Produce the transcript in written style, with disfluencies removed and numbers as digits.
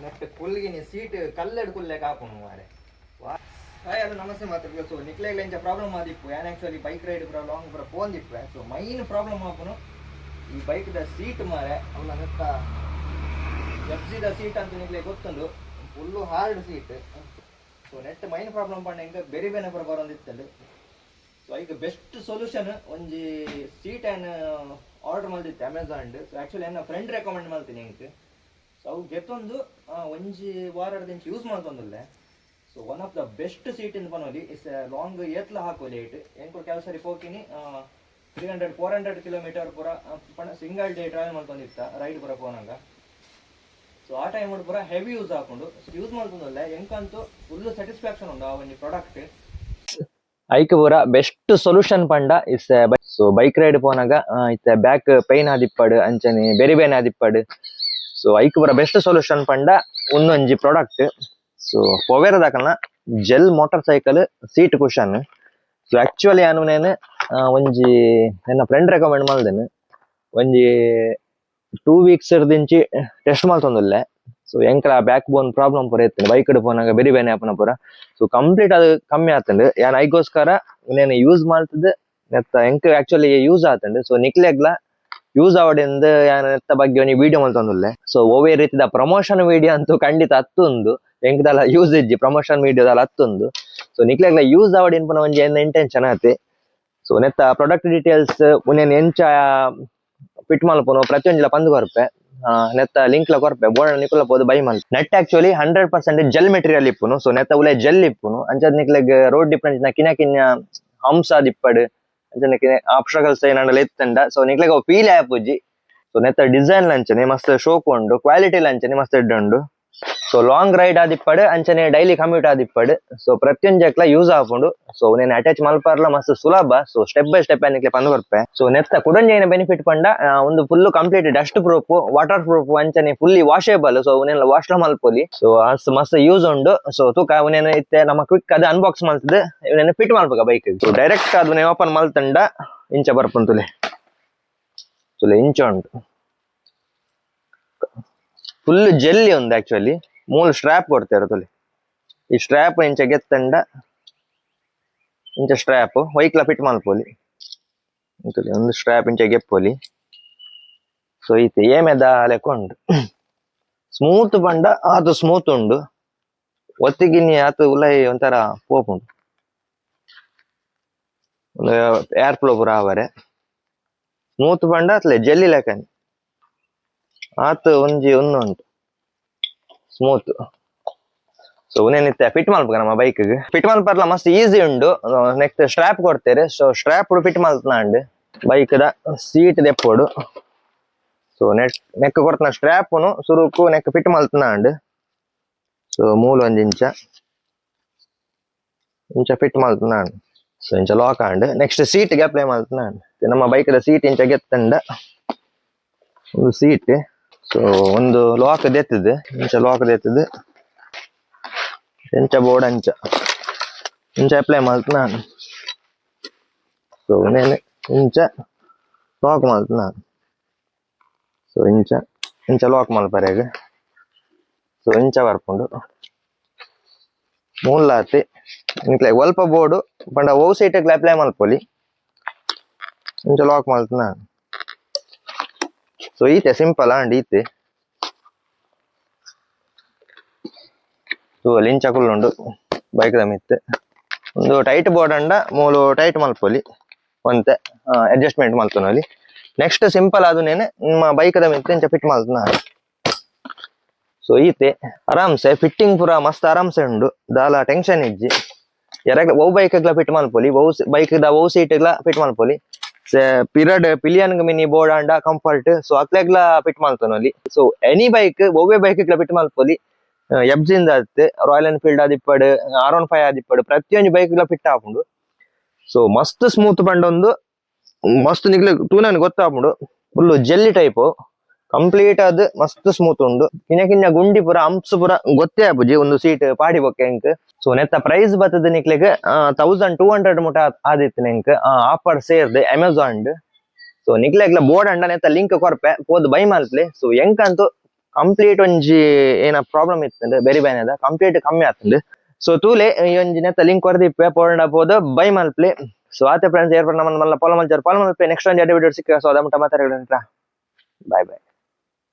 ನೆಟ್ ಕುಲ್ಗಿನಿ seat ಕಲ್ಲೆಡ್ ಕುಲ್ಲೆ ಕಾಪುನು ಮಾರೆ. Hi, hello, namaste ಮಾತ್ರ. ಸೊ ನಿಕ್ಲೆಗ್ಲ ಇಂಚ ಪ್ರಾಬ್ಲಮ್ ಆದಿಪ್ಪು. ಯಾನ್ actually bike ride ಪೂರ ಲಾಂಗ್ ಪೂರ ಪೋಂದಿಪ್ಪೆ. So main problem ಆಪುನು ಈ ಬೈಕ್ ದ ಸೀಟ್ ಮಾರೆ. ಅವನ ನೆತ್ತ ಎಫ್ ದ ಸೀಟ್ ಅಂತ ನಿಕ್ಲೆ ಗೊತ್ತುಂಡು, full hard seat. So net main problem ಪಂಡ ಇಂಕ ಬೆರಿ ಬೇನೆ ಪೂರ ಬರೊಂದಿತ್ತುಂಡು. ಸೊ ಐಕ್ ಬೆಸ್ಟ್ ಸೊಲ್ಯೂಷನ್ ಒಂಜಿ ಸೀಟ್ ಏನ್ ಆರ್ಡರ್ ಮಲ್ದಿತ್ತೆ Amazon. So actually ಎನ್ನ ಫ್ರೆಂಡ್ ರೆಕಮೆಂಡ್ ಮಲ್ತೀನಿ ಎಂಕ್. ಸೊ ಅವು ಗೆತ್ತೊಂದು ಒಂಜಿ ವಾರದಿಂಚ ಯೂಸ್ ಮಲ್ತೊಂದುಲ್ಲೆ. So one of the best seat in ಪನೊಲಿ. Is long ಏತ್ಲ ಹಾಕೋಲಿ eight. ಎಂಕುಲು ಕೆಲವು ಸರಿ ಪೋಕಿನಿ 300 400 ಕಿಲೋಮೀಟರ್ ಪೂರ ಪಂಡ single day travel ಮಲ್ತೊಂದಿತ್ತ ride ಪೂರ ಪೋನಾಗ. ಸೊ ಆ ಟೈಮ್ ಪೂರ ಹೆವಿ ಯೂಸ್ ಹಾಕೊಂಡು ಯೂಸ್ ಮಲ್ತೊಂದುಲ್ಲೆ. ಎಂಕಂತೂ ಫುಲ್ ಸ್ಯಾಟಿಸ್ಫ್ಯಾಕ್ಷನ್ ಉಂಡು ಆ ಒಂಜಿ ಪ್ರಾಡಕ್ಟ್. ಐಕ್ ಪೂರ ಬೆಸ್ಟ್ ಸೊಲ್ಯೂಷನ್ ಪಂಡ is so bike ride ಪೋನಾಗ ಇತ್ತೆ ಬ್ಯಾಕ್ ಪೈನ್ ಆದಿಪ್ಪಡ್, ಅಂಚನೆ ಬೆರಿ ಬೇನೆ ಆದಿಪ್ಪಡ್. ಸೊ ಐಕ್ ಪೂರ ಬೆಸ್ಟ್ ಸೊಲ್ಯೂಷನ್ ಪಂಡ ಉಂದೊಂಜಿ ಪ್ರಾಡಕ್ಟ್. ಸೊ ಪೊವೆರ ದಾಕಲ್ನ gel motor cycle seat cushion. So actually ಯಾನು ನೇನು ಒಂಜಿ ಎನ್ನ ಫ್ರೆಂಡ್ ರೆಕಮೆಂಡ್ ಮಲ್ದೇನು. ಒಂಜಿ 2 ವೀಕ್ಸ್ ದಿಂಚಿ ಟೆಸ್ಟ್ ಮಲ್ತೊಂದುಲ್ಲೆ. ಸೊ ಎಂಕಲ ಬ್ಯಾಕ್ ಬೋನ್ ಪ್ರಾಬ್ಲಮ್ ಪೂರ ಇತ್ತು, ಬೈಕ್ ಪೋನಾಗ ಬೆರಿ ಬೇನೆ ಆಪುನ ಪೂರ. ಸೊ ಕಂಪ್ಲೀಟ್ ಅದು ಕಮ್ಮಿ ಆತಂಡು. ಯಾನ್ ಐಗೋಸ್ಕರ ನೇನು ಯೂಸ್ ಮಲ್ತದ್ ನೆತ್ತ ಎಂಕ್ ಆಕ್ಚುಲಿ ಯೂಸ್ ಆತಂಡು. ಸೊ ನಿಕ್ಲೆಗ್ಲ ಯೂಸ್ ಆವಡೆಂದು ಯಾನ್ ನೆತ್ತ ಬಗ್ಗೆ ಒಂಜಿ ವಿಡಿಯೋ ಮಲ್ತೊಂದುಲ್ಲೆ. ಸೊ ಒವ್ವೇ ರೀತಿದ ಪ್ರಮೋಷನ್ ವಿಡಿಯೋ ಅಂತೂ ಖಂಡಿತ ಅತ್ತುಂದು. ಎಂಕ್ ದಾಲ ಯೂಸ್ ಇಜ್ಜಿ, ಪ್ರಮೋಷನ್ ವಿಡಿಯೋ ದಾಲ ಅತ್ತುಂದು. ಸೊ ನಿಕ್ಲೆಗ್ಲ ಯೂಸ್ ಆವಡ್ ಇನ್ಪುನ ಒಂಜಿ ಎನ್ನ ಇಂಟೆನ್ಷನ್ ಆತೆ. ಸೊ ನೆತ್ತ ಪ್ರಾಡಕ್ಟ್ ಡೀಟೇಲ್ಸ್, ಉನೇನ್ ಎಂಚ ಫಿಟ್ ಮಲ್ಪುನು, ಪ್ರತಿಯೊಂಜಿಲ ಪಂದ್ ಕೊರ್ಪೆ. ನೆತ್ತ ಲಿಂಕ್ ಲ ಕೊರ್ಪೆ, ಬೋರ್ಡ್ ನಿಕುಲ ಪೋದು ಬೈ ಮಲ್. Net actually 100% gel material ಇಪ್ಪುನು. ಸೊ ನೆತ್ತ ಉಲೆ ಜೆಲ್ ಇಪ್ಪುನು. ಅಂಚಾದ್ ನಿಕ್ಲೆಗ್ ರೋಡ್ ಡಿಫ್ರೆನ್ಸ್ ನ ಕಿನ್ನ ಕಿನ್ನ ಹಂಪ್ಸ್ ಆದಿಪ್ಪಡ್, ಅಂಚನೆ ಆಬ್ಸ್ಟಕಲ್ಸ್ ಏನಾಂಡಲ ಇತ್ತಂಡ ಸೊ ನಿಕ್ಲೆಗ್ ಅವು ಫೀಲ್ ಆಪುಜಿ. ಸೊ ನೆತ್ತ ಡಿಸೈನ್ ಲಂಚನೆ ಮಸ್ತ್ ಶೋಕ್ ಉಂಡು, ಕ್ವಾಲಿಟಿ ಲಂಚನೆ ಮಸ್ತ್ ಎಡ್ಡೆ ಉಂಡು. So long ride ಆದಿಪ್ಪಡ್, ಅಂಚನೆ ಡೈಲಿ ಕಮ್ಯೂಟ್ ಆದಿಪ್ಪಡ್, ಸೊ ಪ್ರತಿಯೊಂಜಕ್ಲ ಯೂಸ್ ಆಪುಂಡು. ಸೊ ನೇನ್ ಅಟ್ಯಾಚ್ ಮಲ್ಪರ್ಲ ಮಸ್ತ್ ಸುಲಭ. So step by step ನಿಕ್ಲೆ ಪಂದ್ ಕೊರ್ಪೆ. ಸೊ ನೆತ್ತ ಕುಡೊಂಜಿ ಬೆನಿಫಿಟ್ ಪಂಡ ಒಂದು full complete dust proof, water proof, ಅಂಚನೆ fully washable. So ಉನೇನ wash ಮಲ್ಪೊಲಿ. So ಅಸ್ ಮಸ್ತ್ ಯೂಸ್ ಉಂಡು. ಸೊ ತೂಕ ಉನೇನ ಇತ್ತೆ ನಮ್ಮ ಕ್ವಿಕ್ ಅದು ಅನ್ಬಾಕ್ಸ್ ಮಲ್ತದೆ, ಇವನೇನ ಫಿಟ್ ಮಲ್ಪಕ bike. So direct ಅದನ್ನ ಓಪನ್ ಮಲ್ತಂಡ ಇಂಚ ಬರ್ಪುಂತುಲೆ. ತುಲೆ, ಇಂಚ ಉಂಟು. ಫುಲ್ ಜೆಲ್ಲಿ ಉಂದು. ಆಕ್ಚುಲಿ ಮೂಲು ಸ್ಟ್ರಾಪ್ ಕೊಡ್ತಾರೆ ತುಲೆ. ಈ ಸ್ಟ್ರಾಪ್ ಇಂಚ ಗೆತ್ತಂಡ ಇಂಚ ಸ್ಟ್ರಾಪ್ ವೈಕ್ಲ ಫಿಟ್ ಮಲ್ಪೊಲಿ ತುಲೆ. ಒಂದು ಸ್ಟ್ರಾಪ್ ಇಂಚ ಗೆಪ್ಪೊಲಿ. ಸೊ ಈತೆ ಏಮೆದ ಲೆಕ್ಕ ಉಂಡು. ಸ್ಮೂತ್ ಪಂಡ ಅದು ಸ್ಮೂತ್ ಉಂಡು. ಒತ್ತಿಗಿನ್ನಿ ಆತು ಉಲೈ ಒಂಥರ ಪೋಪುಂಡು, ಏರ್ ಫ್ಲೋ ಪೂರ ಆವರೆ. ಸ್ಮೂತ್ ಪಂಡ ಅತ್ಲೆ ಜೆಲ್ಲಿ ಲೆಕ್ಕನೆ ಆತ್ ಒಂಜಿ ಒಂದು ಉಂಟು ಸ್ಮೂತ್. ಸೊ ಉನೇನಿತ್ತೆ ಫಿಟ್ ಮಲ್ಪಕ ನಮ್ಮ ಬೈಕ್ ಫಿಟ್ ಮಲ್ಪರ್ಲ ಮಸ್ತ್ ಈಸಿ ಉಂಡು. ನೆಕ್ಸ್ಟ್ ಸ್ಟ್ರಾಪ್ ಕೊಡ್ತೇವೆ. So strap fit ಮಲ್ತನಾಂಡ್ bike the seat ದೆಪ್ಪೋಡು. So net neck ಕೊಡ್ತನ ಸ್ಟ್ರಾಪ್ನು ಸುರುಕು ನೆಕ್ ಫಿಟ್ ಮಲ್ತನಾಂಡ್. ಸೊ ಮೂಲು ಒಂಜಿ ಇಂಚ ಇಂಚ ಫಿಟ್ ಮಲ್ತನಾಂಡ್. ಸೊ ಇಂಚ lock and next seat ಗೆ ಅಪ್ಲೈ ಮಲ್ತನಾಂಡ್. ನಮ್ಮ ಬೈಕ್ ದ ಸೀಟ್ ಇಂಚ ಗೆತ್ತಂಡ ಒಂದು ಸೀಟ್. ಸೊ ಒಂದು ಲಾಕ್ ದೆತ್ತದು, ಇಂಚ ಲಾಕ್ ದೆತ್ತದು, ಎಂಚ ಬೋರ್ಡ್ ಅಂಚ ಇಂಚ ಅಪ್ಲೈ ಮಲ್ತನಾನ್. ಸೊ ನೇನು ಇಂಚ ಲಾಕ್ ಮಲ್ತನಾನ್. ಸೊ ಇಂಚ ಇಂಚ ಲಾಕ್ ಮಲ್ಪರೆಗ್. ಸೊ ಇಂಚ ಬರ್ಪುಂಡು ಮೂಲಾತಿ. ನಿಕ್ಲೆ ಒಲ್ಪ ಬೋರ್ಡು ಪಂಡ ಒವು ಸೀಟ್ ಅಪ್ಲೈ ಮಲ್ಪೊಲಿ. ಇಂಚ ಲಾಕ್ ಮಲ್ತನಾನ್. ಸೊ ಈತೆ ಸಿಂಪಲ್ ಆಂಡ್ ಈತೆ. ಸೊ ಇಂಚ ಕುಲ್ಲುಂಡು ಬೈಕ್ ದ ಮಿತ್ತ್. ಒಂದು ಟೈಟ್ ಬೋರ್ಡ್ ಅಂಡ ಮೂಲು ಟೈಟ್ ಮಲ್ಪೊಲಿ, ಒಂತೆ ಅಡ್ಜಸ್ಟ್ಮೆಂಟ್ ಮಲ್ತೊನೊಲಿ. ನೆಕ್ಸ್ಟ್ ಸಿಂಪಲ್ ಅದು ನೇನೆ ನಿಮ್ಮ ಬೈಕ್ ದ ಮಿತ್ತ್ ಇಂಚ ಫಿಟ್ ಮಲ್ತನ. ಸೊ ಈತೆ ಆರಾಮ್ಸೆ ಫಿಟ್ಟಿಂಗ್ ಪೂರ ಮಸ್ತ್ ಆರಾಮ್ಸೆ ಉಂಡು, ದಾಲ ಟೆನ್ಷನ್ ಇಜ್ಜಿ. ಎರೆಗ್ ಒವು ಬೈಕ್ ಗ್ಲ ಫಿಟ್ ಮಲ್ಪೊಲಿ, ಒವು ಬೈಕ್ ದ ಒವು ಸೀಟ್ ಗ್ಲ ಫಿಟ್ ಮಲ್ಪೊಲಿ. Period pillion mini board ಅಂಡ ಕಂಫರ್ಟ್, ಸೊ ಅಕ್ಲೆಗ್ಲ ಫಿಟ್ ಮಲ್ತೊನೊಲಿ. So any bike, ಒವ್ವೆ ಬೈಕ್ ಗ್ಲ ಫಿಟ್ ಮಲ್ಪೊಲಿ. ಎಫ್ಜಿಂದ ಆತ್, ರಾಯಲ್ ಎನ್ಫೀಲ್ಡ್ ಆದಿಪ್ಪಡ್, R15 ಆದಿಪ್ಪಡ್, ಪ್ರತಿಯೊಂಜಿ ಬೈಕ್ ಗ್ಲ ಫಿಟ್ ಆಪುಂಡು. ಸೊ ಮಸ್ತ್ ಸ್ಮೂತ್ ಪಂಡ ಒಂದು ಮಸ್ತ್ ನಿಕ್ಲೆ ತೂನನ್ ಗೊತ್ತಾಪುಂಡು. Full jelly type complete ಅದು ಮಸ್ತ್ ಸ್ಮೂತ್ ಉಂಡು. ಕಿನ್ನ ಕಿನ್ನ ಗುಂಡಿ ಪೂರ ಹಂಪ್ಸ್ ಪೂರ ಗೊತ್ತೇ ಆಪುಜಿ ಒಂದು ಸೀಟ್ ಪಾಡಿ ಬೊಕ್ಕ ಎಂಕ್. ಸೊ ನೆತ್ತ ಪ್ರೈಸ್ ಬತ್ತದ ನಿಕ್ಲೆಗ್ 1200 ಮುಟ ಆದಿತ್ತು ಎಂಕ್ ಆಫರ್ ಸೇರ್ದೆ ಅಮೆಝಾನ್. ಸೊ ನಿಕ್ಲೆಗ್ಲ ಬೋರ್ಡ್ ಅಂಡ ನೆತ್ತ ಲಿಂಕ್ ಕೊರ್ಪೆ, ಪೋದು ಬೈ ಮಲ್ಪ್ಲೆ. ಸೊ ಎಂಕಂತೂ ಕಂಪ್ಲೀಟ್ ಒಂಜಿ ಏನ ಪ್ರಾಬ್ಲಮ್ ಇತ್ತುಂಡು ಬೆರಿ ಬೇನೆದ ಕಂಪ್ಲೀಟ್ ಕಮ್ಮಿ ಆತುಂಡು. ಸೊ ತೂಲೆ, ಈ ಒಂಜಿ ನೆತ್ತ ಲಿಂಕ್ ಕೊರ್ದಿಪ್ಪೆ, ಪೋಂಡ ಪೋದು ಬೈ ಮಲ್ಪ್ಲೆ. ಸೊ ಆತೆ ಫ್ರೆಂಡ್ಸ್, ಏರ್ ನಮ್ಮ ಮಲ್ಲ ಫಾಲೋ ಮಲ್ಚಾರ ಫಾಲೋ ಮಲ್ಪೆ. ನೆಕ್ಸ್ಟ್ ಒಂಜಿ ಎಡ್ಡೆ ವಿಡಿಯೋ ಸಿಕ್ಕ. ಸೊ ಅದ ಮುಟ್ಟ ಮಾತಾಡ. Bye boy.